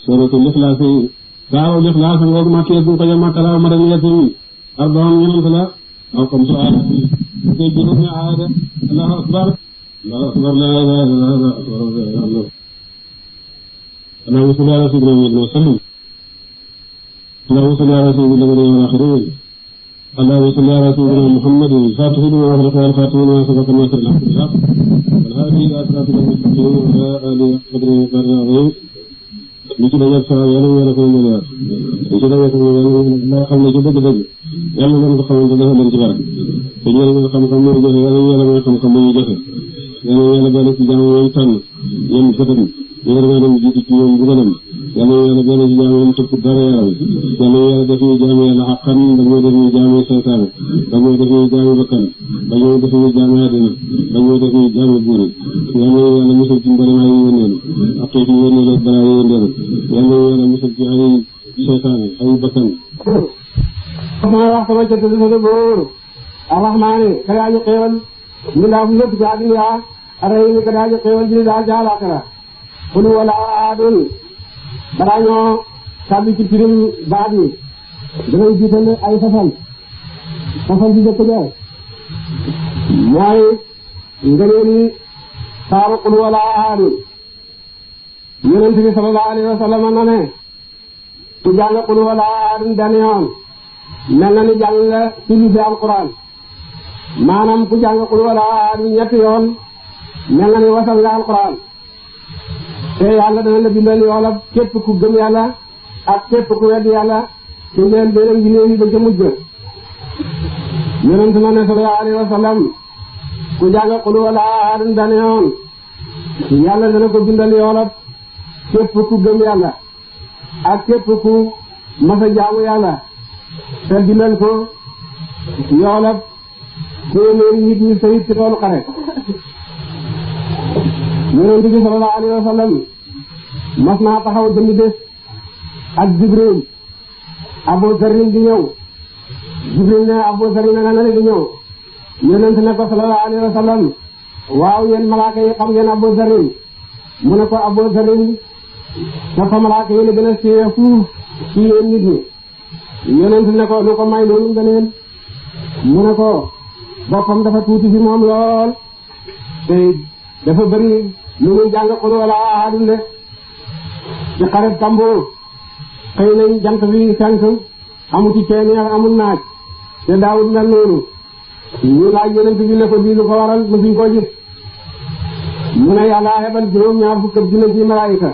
suratul ikhlass gaaw ikhlass ngoog ma kee bu ko jëm makala ma dañu yetti arbaam ñenant la aw comme ça ko juróomi aaya Allahu akbar la ilaha illallah Allahumma salli ala sayyidina Muhammad wa sallam Allahumma salli ala sayyidina Muhammad wa akhirin Allahumma salli ala sayyidina Muhammad al-fatih lima ughliqa wal khatim lima sabaqa nasr al-haq wal hadi ila siratil mustaqim wa ala alihi wa sahbihi wa sallam li ci dajal sa yàlla ko ñu leer li ci dajal sa yàlla xam ne ci dëgg dëgg yàlla leen ko xamante dafa leen ci barke te ñëw nga xam-xam mooy joxe yàlla mooy xam-xam muy joxe yàlla boole ci jaamu yooyu tànn yéen gëtam yàlla dem jiitu ci ñoom bugalam yàlla boole ci jaamu yéen tëpp dara yaram yàlla def ñu jaamu yàlla xaqan dañoo def ñu jaamu seytaane dañoo def ñu jaamu bakkan dañoo def ñu jaamu àddina dañoo def ñu jaamu buuri yàlla musal ci mboolem ay yónneen ak ci yónneen ak balaa yónneen yàlla musal ci ay seytaane ay bakkan ma wax sama jot di sa góor arrahmaani ka daañu xéewal ñu laafu lépp ci àddina arrahimi ka daañu xéewal ji daal ci àllaaxira qul wala ahadun balaa ñoo sàbbi ci firim baat yi dangay jiital ay fasal bi jëkk ja mooy ngëneeli saaru qul wala ahadun yonent bi sallallahu alayhi wa sallam na ne ku jàng qul wala ahadun benn yoon mel na ni jàng nga ci li alquran maanaam ku jàng qul wala ahadun ñetti yoon mel na ni wasal nga alquran te yàlla dana la bindal yoolab képp ku gëm yàlla ak képp ku wedd yàlla ci leen beneen gi néew yi ba ca mujj yonent na ne sallallahu alayhi wa sallam ku jàng qul wala ahadun benn yoon yàlla dana ko bindal yoolab képp ku gëm yàlla ak képp ku masa jaamu yàlla te bindal ko yoolab téeméeri nit ñi sayit ci toolu xare yonent bi sallallahu alayhi wa sallam mas naa taxaw jënd bés ak Jibril Abu Zarin di ñëw Jibril ne Abu Zarin nga ne di ñëw yonent ne ko sallallahu alayhi wa sallam waaw yéen malaaka yi xam ngeen Abu Zarin mu ne ko Abu Zarin dafa malaaka yi la gën a séyee fuuf ci yéen nit ñi yonent ne ko lu ko may loolu ngëneel mu ne ko boppam dafa tuuti fi moom lool te dafa bëri lu muy jàng qul wala ahadun de ci xaret Kambo xëy nañ jant bi fenk amu ci ceeñeer amul naaj te daawut mel noonu ñu laaj yonent bi ne ko bii lu ko waral mësuñ koo gis mu ne yàlla hebal juróom-ñaar fukk ak junne ci malaayika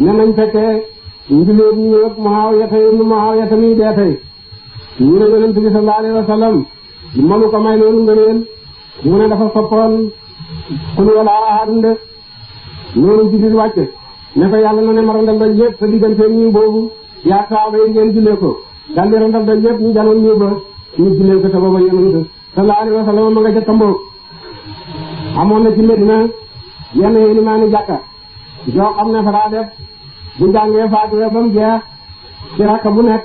ne nañ fekkee njuléet ñu ñëw ak Muawiya mi dee tey ñu ne yonent bi sallallahu alayhi wa sallam mënu ko may loolu ngëneel mu ne dafa soppoon qul wala ahadun de noonu Jibril wàcce ne ko yàlla na ne ma randal daj yëpp sa diggante ñi boobu yaa saaba yi ngeen jullee ko daal di randal daj yëpp ñu janoon ñi ba ñu jullee ko te booba yonent sallallahu alayhi wa sallam ma nga ca Kambo amoon na ci Medina yenn yi limaani jàkka joo xam ne fa daa def bu jàngee Faatiha ba mu jeex ci rakka bu nekk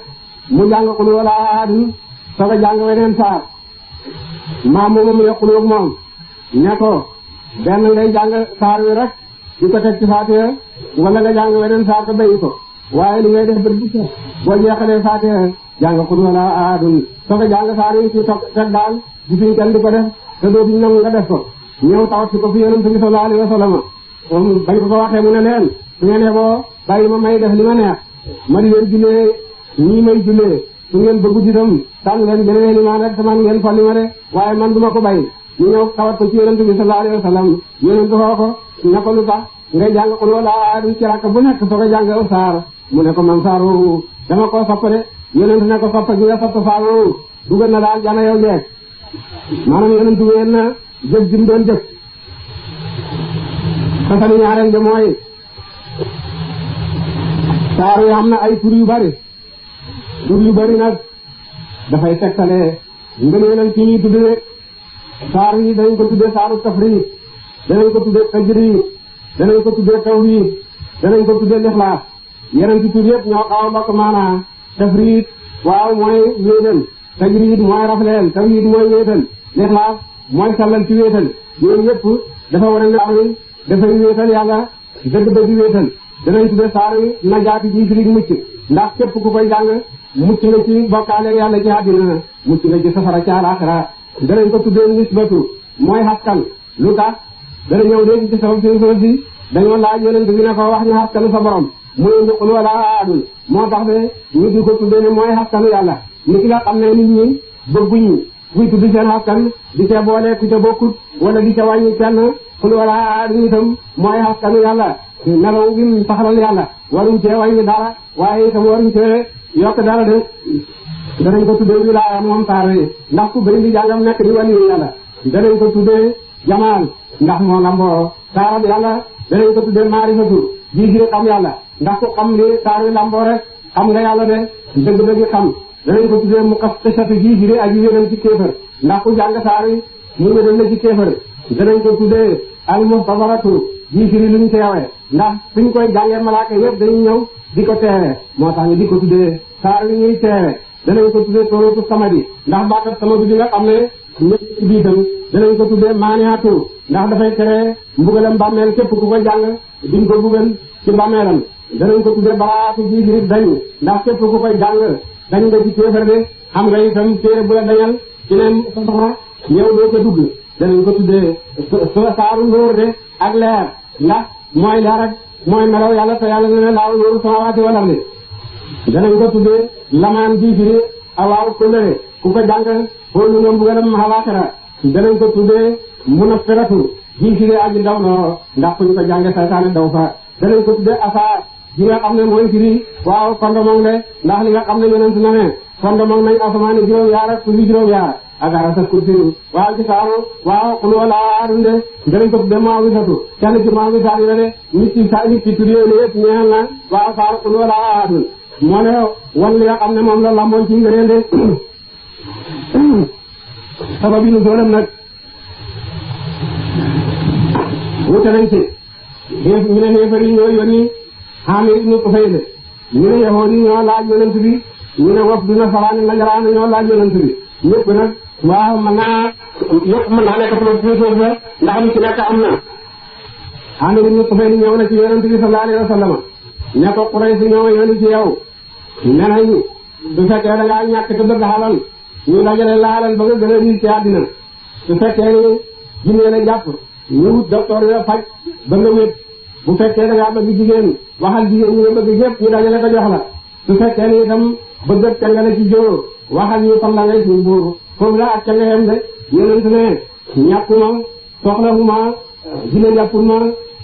mu jàng qul wala ahadun soog a jàng weneen saar maa moomam yokkul ak moom ne ko benn ngay jàng saar wi rek di ko teg ci Faatiha wala nga jàng weneen saar te bayi ko waaye li ngay def bët bu set boo jeexalee Faatiha jàng qul wala ahadun soog a jàng saar wi ci teg daal gisuñ kenn di ko def te dootuñ nangu nga def ko ñëw tawat si ko fi yonent bi sallallahu alayhi wa sallam bañ ko waxee mu ne leen su ngeen yeboo bàyyi ma may def li ma neex ma di leen jullee ñii may jullee su ngeen bëggu itam tànn leen beneen limaan rek man ngeen folli ma de waaye man duma ko bàyyi ñu ñëw tawat ko ci yonent bi sallallahu alayhi wa sallam yonent xoo ko ne ko lu tax ngay jàng qul wala ahadun ci rakk bu nekk soog a jàng aw saar mu ne ko man saar woowu dama koo sopp de yonent ne ko sopp gi nga sopp saar woowu dugal na daal jana yow jeeg maanaam yonent ween na jëf ji mu doon jëf xasani ñaareel bi mooy saar yi am na ay tur yu bari nag dafay tegtale ngëneelal ci ñuy tudde saar yi danañ ko tudde saaru tafriid danañ ko tudde tajriid danañ ko tudde tawhiid danañ ko tudde lixlaas yeneen ci tur yëpp ñoo xaw a bokk maanaa tafriid waaw mooy wéetal tajriid mooy rafleel tawhiid mooy wéetal lixlaas mooy sellal ci wéetal yooyu yëpp dafa war a ne am dafay wéetal yàlla dëgg-dëgg wéetal danañ tudde saar wi najaati ji firi mucc ndax képp ku koy jàng mucc nga ci bokkaale yàlla ci àddina mucc nga ci safara ci àllaaxira danañ ko tuddee nisbatu mooy xaskan lu tax dana ñëw léegi ci sabab si dañoo laaj yonent bi ne ko wax ñu xaskanu sa borom muy indi qul wala ahadun moo tax de ñu di ko tuddee ne mooy xaskanu yàlla ni ki nga xam ne nit ñi bëgguñu kuy tudd seen xaskan di ca boole ku ca bokkut wala di ca wàññi kenn qul wala ahadun itam mooy xaskanu yàlla melaw bi mu saxalal yàlla waruñ cee wàññi dara waaye itam waruñ cee yokk dara de danañ ko tuddee wilaaya moom saar yi ndax ku bëri di jàngam nekk di wàllu yàlla danañ ko tuddee jamaal ndax moo lamboo saarab yàlla danañ ko tuddee maarifatu ji gi xam yàlla ndax ku xam li saar wi lamboo rek xam nga yàlla de dëgg-dëgg xam danañ ko tuddee muqassisatu ji gi aji wéral ci kéefër ndax ku jàng saar wi mu wéral la ci kéefër danañ ko tuddee al muhtabaratu ji gi luñ teewee ndax suñ koy jàngee malaaka yëpp dañuy ñëw di ko teewee moo tax ñu di ko tuddee saar wi ñuy teewee danañ ko tuddee sooratu samadi ndax baatab samadi bi nga xam ne ñëpp ci biitam danañ ko tuddee maaniatu ndax dafay tere mbugalam bàmmeel képp ku ko jàng duñ ko mbugal ci bàmmeelam danañ ko tuddee baraatu ji gi dañ ndax képp ku koy jàng dañ nga ci kéefar de xam nga itam téere bu la dañal ci ne safara yow doo ca dugg danañ ko tuddee saaru nóor de ak leer ndax mooy leer ak mooy melaw yàlla te yàlla ne ne laaw nóoru samaawaati wal ardi danañ ko tuddee lamaan ji firi awaaw kóllëre ku ko jàng xool nga mbugalam alaaxira danañ ko tuddee munaffiratu ji firi aji daw noo ndax kuñ ko jànge saytaane daw fa danañ ko tuddee asaa ji nga xam ne mooy firi waaw fondement de ndax li nga xam ne yonent na ne fondement nañ asamaani juróom-yaar ak suufi juróom-yaar ak arasa kursi waaw ci saaru waaw xul wala aadunde danañ ko tuddee maawisatu kenn ci maawisaat yi la de nit ci tur yooyu yëpp ñeel na waaw saaru xul wala aadun moo ne wan li nga xam ne moom la lamboon ci ngëneel de sabab yi nu soolam nag wute nañ ci ñu ne xeefar yi ñoo yónni Amir ibnu Tufayl ñu ne yahood yi ñoo laaj yonent bi ñu ne waf duna saraani Najraan ñoo laaj yonent bi ñëpp nag waaw mën naa nekk suuf la ndax lu ci nekk am na Amir ibnu Tufayl ñëw na ci yonent bi sallallahu alayhi wa sallam ne ko Quraysh ñoo yónni ci yow ne nañ du fekkee da ngaa ñàkk te bëgg xalal ñu dajale la xalal ba nga gën a riis ci àddina su fekkee ni jinne la jàpp ñu wut docteur la faj ba nga wét bu fekkee da ngaa bëgg jigéen waxal jigéen ñi nga bëgg yëpp ñu dajale ko jox la su fekkee ni itam bëgg ak cangale ci jóor waxal ñu fan la ngay suñ buur foofu la ak canga yem de yonent ne ñàkkuma soxlawuma jinne jàppul ma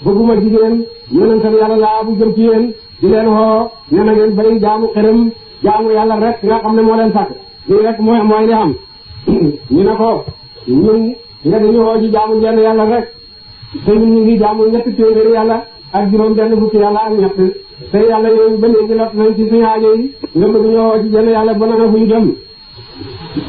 bëgguma jigéen yonentam yàlla laa bu jëm ci yéen di leen xoo ne na ngeen bari jaamu xërëm jaamu yàlla rek nga xam ne moo leen sàkk lii rek mooy li am ñu ne ko ñun nga dañu xoo ci jaamu jenn yàlla rek te ñun ñu ngi jaamu ñetti téeméeri yàlla ak juróom benn fukki yàlla ak ñett te yàlla yooyu ba léegi lot nañ ci suñu aajo yi nga bëgg ñu xoo ci jenn yàlla ba na fu ñu jëm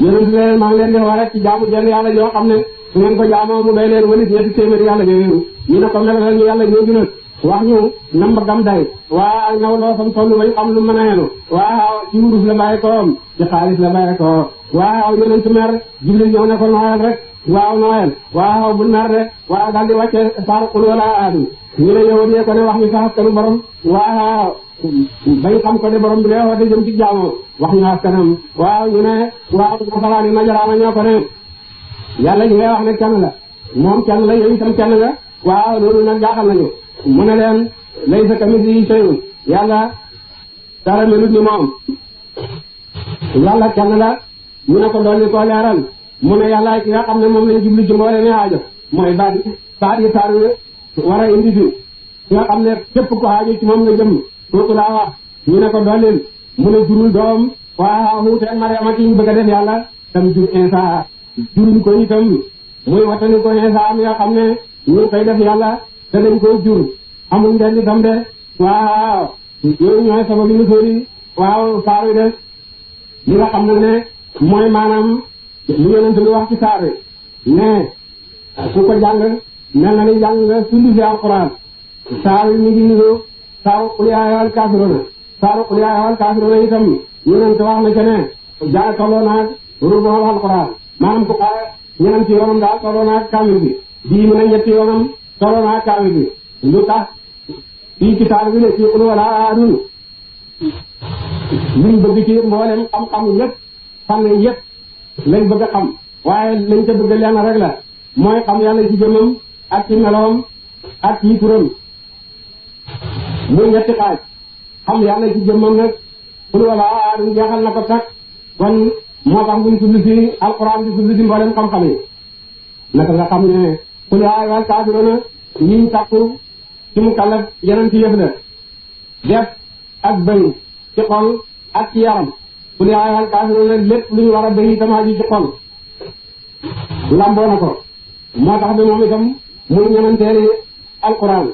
yonent leen maa ngi leen di xoo rek ci jaamu jenn yàlla joo xam ne su ngeen ko jaamoo mu doy leen walis ñetti téeméeri yàlla yooyu ñu ne ko melal ñu yàlla ñoo gën a wax ñu namba gam day waa naw loo fam toll bañ xam lu mën a yenu waaw ci wurus la bàyyi ko ci xaalis la bàyyi ko waaw yonent mer Jibril ñëw ne ko nooyal rek waaw nooyal waaw bu mer de waaw daal di wàcce saar qul wala aadu ñu ne yow dee ko ne wax ñu sa askanu borom waaw bañ xam ko de borom bi lee woote jëm ci jaamu wax ñu askanam waaw ñu ne waaw nasaraani Najraan ñoo ko ne yàlla ñu ngay wax ne kenn la moom kenn la yow itam kenn nga waaw loolu nag jaaxal nañu mu ne leen laysa kamithlihi shay'un yàlla dara melut ni moom yàlla kenn la ñu ne ko dolli koo leeral mu ne yàlla ki nga xam ne moom lañ jublu ci mboolem mi aajo mooy baat yi saar wi war a indi fi ki nga xam ne képp ko aajo ci moom nga jëm kooku laa wax ñu ne ko dollil mu ne jurul doom waaw xuutee Mariama ki ñu bëgg a def yàlla tam jur Insa juruñ ko itam muy watani ko Insa mi nga xam ne ñu koy def yàlla te dañ koy jur amul ndend itam de waaw yooyu ñooy sababu ñu sori waaw saar wi de li nga xam ne mooy maanaam lu yonent lu wax ci saar wi ne ku ko jàng mel na ni jàng nga sulusi alquran saar wi mi ngi niru saaru qul yaa ayyuhal kaafiruuna saaru qul yaa ayyuhal kaafiruuna itam yonent wax na ca ne jaa tolloo naag rubuul alquran maanaam ku xaar ñeneen ci yoonam daal tolloo naag kaamil bi bii mu ne ñetti yoonam tolloo naag kaamil bi lu tax fii ci saar bi ne ci qul wala ahadun liñ bëgg ci mboolem xam-xam yëpp fànn yëpp lañ bëgg a xam waaye lañ ca bëgg lenn rek la mooy xam yàlla ci jëmmam ak ci meloom ak ci turam muy ñetti xaaj xam yàlla ci jëmmam nag qul wala ahadun jeexal na ko takk kon moo tax buñ tudd ci alquran di tudd ci mboolem xam-xam yi naka nga xam ne qul yaa ayyuhal kaafiruuna ñiñ takku ci mu kallaf yeneen ci yëf la def ak bëy ci xol ak ci yaram qul yaa ayyuhal kaafiruuna lépp lu ñu war a bëy itam aju ci xol lamboo na ko moo tax bi moom itam muy ñemanteeli alquran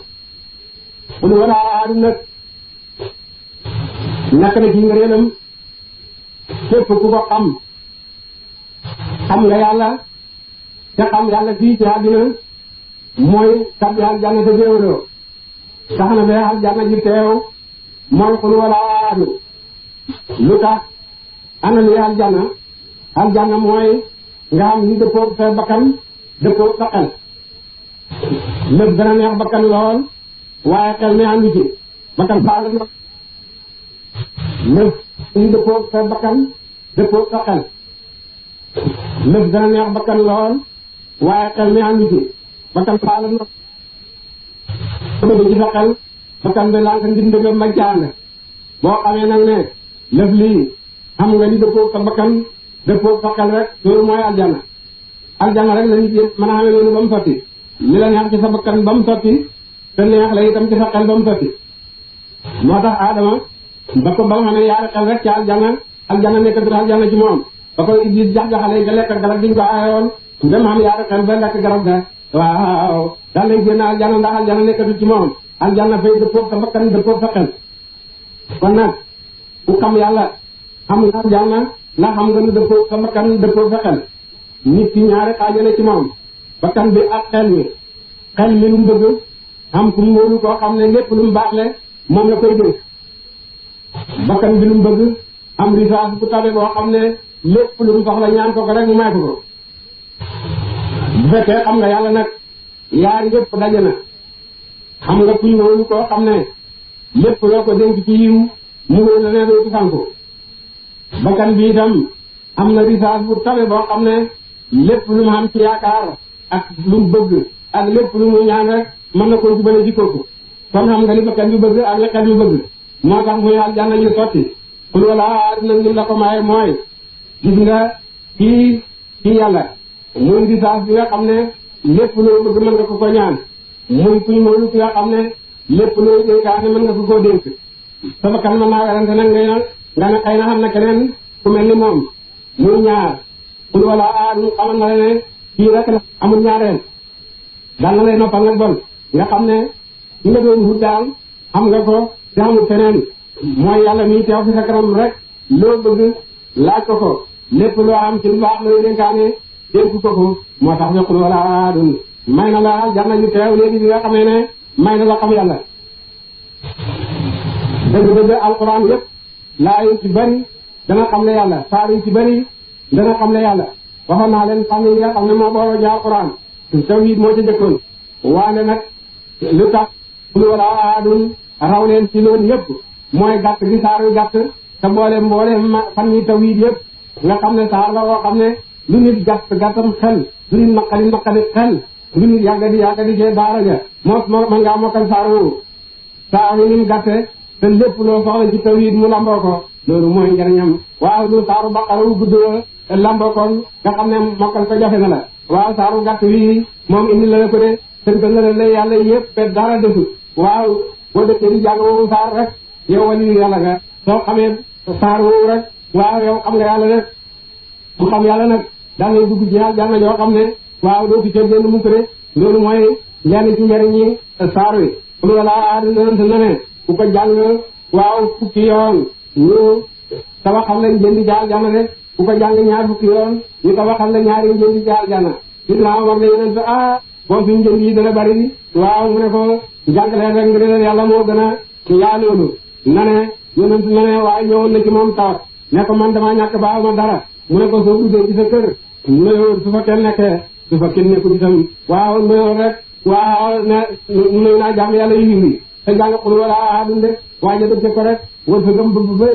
qul wala ahadun nag nekk na ci ngëneelam képp ku ko xam nga yàlla te xam yàlla fii ci àddina mooy tabbi aljanna te géewaloo tax na ba aljanna ji teew mooy qul wala ahadun lu tax ana li aljanna mooy nga xam ni dëppoo sa bakkan dëppoo sa xel lépp dana neex bakkan lool waaye xel mi àndu ci bakkan faala lépp ñu dëppoo sa bakkan dëppoo sa xel lépp dana neex bakkan lool waaye xel mi àndu ci bakkan faala nag bëgg ci sa xel bakkan bi lànk ngir ndëgëm ma jaane boo xamee nag ne lëf lii xam nga li dëppoo sa bakkan dëppoo sa xel rek loolu mooy aljanna rek la nit yëpp mën a xamee loolu ba mu sotti li la neex ci sa bakkan ba mu sotti te neex la itam ci sa xel ba mu sotti moo tax Adama ba ko ba nga xam ne yaari xel rek ci aljanna nekkatul aljanna ci moom ba ko Iblis jax-jaxale ga lekk garab diñ ko aayoon dem xam yaari xel ba lekk garab ga waaw daal lay génn aljanna ndax aljanna nekkatul ci moom aljanna fay dëppoo sa bakkan dëppoo sa xel kon nag ku xam yàlla xam nga aljanna ndax xam nga ne dëppoo sa bakkan dëppoo sa xel nit ki ñaari xaajale ci moom bakkan bi ak xel mi lu mu bëgg am ku mu wóolu koo xam ne lépp lu mu baaxle moom la koy dégg bakkan bi lu mu bëgg am risaas bu tabe boo xam ne lépp lu mu soxla ñaan ko rek mu may ko bu fekkee xam nga yàlla nag yaar yëpp daje na xam nga kuñ wóolu koo xam ne lépp loo ko dénk ci yiw mu wóor la ne doo ci sanku bakkan bi itam am na risaas bu tabe boo xam ne lépp lu mu am ci yaakaar ak lu mu bëgg ak lépp lu mu ñaan rek mën na koo jubale jikkooku kon xam nga li bakkan bi bëgg ak li xel bi bëgg moo tax muy aljanna ñu sotti qul wala ahadun lim la ko maye mooy gis nga kii yàlla muy risaas bi nga xam ne lépp loo bëgg mën nga ko ko ñaan muy kuy moolu ki nga xam ne lépp loo dénkaane mën nga ko koo dénk sa bakkan mën naa werante nag nga ne xëy na xam na keneen ku mel ni moom muy ñaar qul wala ahadun xamal na la ne kii rek la amul ñaareel daal na lay noppal nag bon nga xam ne ñu nga doon wut daal xam nga ko te amul feneen mooy yàlla mi teew fi sa kanam rek loo bëgg laaj ko lépp loo am ci lu baax looy dénkaane dénk ko moo tax qul wala ahadun may na la aljanna ñu teew léegi bi nga xamee ne may na la xam yàlla dëgg-dëgg alquran yëpp laa yu ci bëri dana xam ne yàlla saar yu ci bëri dana xam ne yàlla waxoon naa leen xam ne yi nga xam ne moo booroo ci alquran tawhid moo ci jëkkoon waane nag lu tax qul wala ahadun raw leen ci loolu yëpp mooy gàtt gi saar yu gàtt te mboolem fan yi tawhid yëpp nga xam ne saar la woo xam ne lu nit gàttam xel lu nit naqari xel lu nit yàggadi cee daara ja man ngaa mokkal saar woowu saar yi ni mu gàtte te lépp loo soxla ci tawhid mu lamboo ko loolu mooy njëriñam waaw lu saaru baqara wu gudd lamboo ko nga xam ne mokkal ko jafe na la waaw saaru gàtt wi moom indi la ko de tënk na la yàlla yëpp te dara desul waaw boo dëkkee di jàng woowu saar rek yow wali yàlla nga soo xamee saar woowu rek waaw yow xam nga yàlla rek bu xam yàlla nag daal lay dugg ci aljanna yoo xam ne waaw doo fi ca génn mukk de loolu mooy lenn ci njëriñ yi saar wi qul wala ahadun na ne ku ko jàng waaw fukki yoon ñu tabaxal lañ jëndi ci aljanna de ku ko jàng ñaar fukki yoon ñu tabaxal la ñaari jëndi ci aljanna Ibrahima war na yeneen boo fi njënd yi dana bari waaw mu ne ko jàngaleen rek ngir yàlla moo gën a yaa loolu na ne yonent na ne waaye ñëwoon na ci moom tawat ne ko man damaa ñàkk baaw ma dara mu ne ko soo duggee ci sa kër nuyoo su fa kenn nekkee su fa kenn nekkul itam waaw nuyoo rek waaw ne nuyu naa jàmm yàlla yu te jàng xul wala ahadun de waaye dëkk ko rek wërsëgam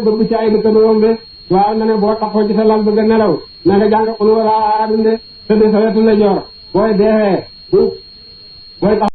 bëgg ci ay dëkkandoom de waaw na ne boo taxoo ci sa lal bëgg a nelaw na nga jàng xul wala ahadun de te de sa wetu la joor booy deexee booy tax